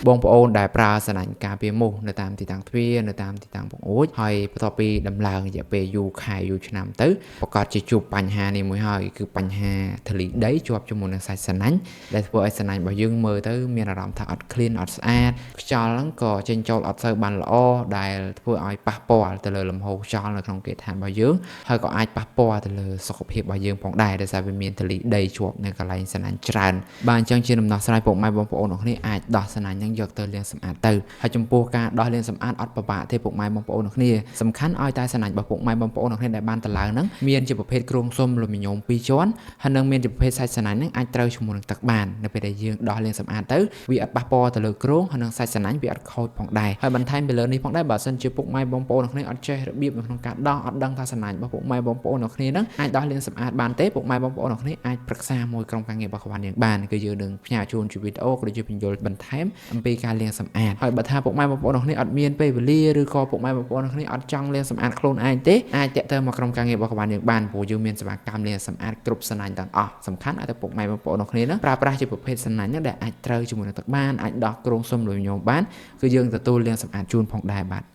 បងប្អូនដែលប្រើសំណាញ់ការពារមូសនៅតាមទីតាំងទ្វារនៅតាមទីតាំងបង្អួចហើយបន្ទាប់ពីដំឡើងរយៈពេលយូរខែយូរឆ្នាំទៅប្រកាសជាជួបបញ្ហានេះមួយហើយគឺបញ្ហាធូលីដីជាប់ជាមួយនឹងសាច់សំណាញ់ដែលធ្វើឲ្យសំណាញ់របស់យើងមើលទៅមានអារម្មណ៍ថាអត់ clean អត់ស្អាតខ្យល់ហ្នឹងក៏ចេញចូលអត់សូវបានល្អដែលធ្វើឲ្យប៉ះពាល់ទៅលើលំហូរខ្យល់នៅក្នុងគេដ្ឋានរបស់យើងហើយក៏អាចប៉ះពាល់ទៅលើសុខភាពរបស់យើងផងដែរដោយសារវាមានធូលីដីជាប់នៅកន្លែងសំណាញ់ច្រើនបាទអញ្ចឹងជាដំណោះស្រាយពុកម៉ែបងប្អូនអរគ្នាអាចដោះសំណាញ់ហ្នឹងយកទៅលាងសម្អាតទៅហើយចំពោះការដោះលាងសម្អាតអត់ពិបាកទេពុកម៉ែបងប្អូនអរគ្នាសំខាន់ឲ្យតែសំណាញ់របស់ពុកម៉ែបងប្អូនអរគ្នាដែលបានតម្លើងហ្នឹងមានជាប្រភេទគ្រឿងសុំលូមីញ៉ូម2ជាន់ហើយនឹងមានជាប្រភេទសាច់សំណាញ់ហ្នឹងអាចត្រូវជាមួយនឹងទឹកបាននៅពេលដែលយើងដោះលាងសម្អាតទៅវាអត់ប៉ះពាល់ទៅលើគ្រោងហើយនឹងសាច់សំណាញ់វាអត់ខូចផងដែរហើយបន្ថែមពីលើនេះផងដែរបើសិនជាពុកម៉ែបងប្អូនអរគ្នាអត់ចេះរបៀបនៅក្នុងការដោះអត់ដឹងថាសំណាញ់របស់ពុកម៉ែបងប្អូនអរគ្នាហ្នឹងអាចដោះលាងសម្អាតបានទេពុកម៉ែបងប្អូនអរគ្នាអាចប្រឹក្សាមួយក្រុមការងាររបស់ក្បាលយើងបានគឺយើងនឹងផ្ញើជូនជាវីដេអូក៏ដូចជាបញ្យល់បន្ថែមអំពីការលាងសម្អាតហើយបើថាពុកម៉ែបងប្អូនអរគ្នាអត់មានពេលវេលាឬក៏ពុកម៉ែបងប្អូនអរគ្នាអត់ចង់លាងសម្អាតខ្លួនឯងទេអាចតាក់ទងមកក្រុមការងាររបស់ក្បាលយើងបានព្រោះយើងមានសេវាកម្មលាងសម្អាតគ្រប់សំណាញ់ទាំងអស់សំខាន់ឲ្យតែពុកម៉ែបងប្អូនអរគ្នាហ្នឹងប្រើប្រាស់ជាប្រភេទសំណាញ់ហ្នឹងដែលអាចត្រូវជាមួយនឹងទឹកបានអាចដោះគ្រោងសុំលុយញោមបានគឺយើងទទួលលាងសម្អាតជូនផងដែរបាទ។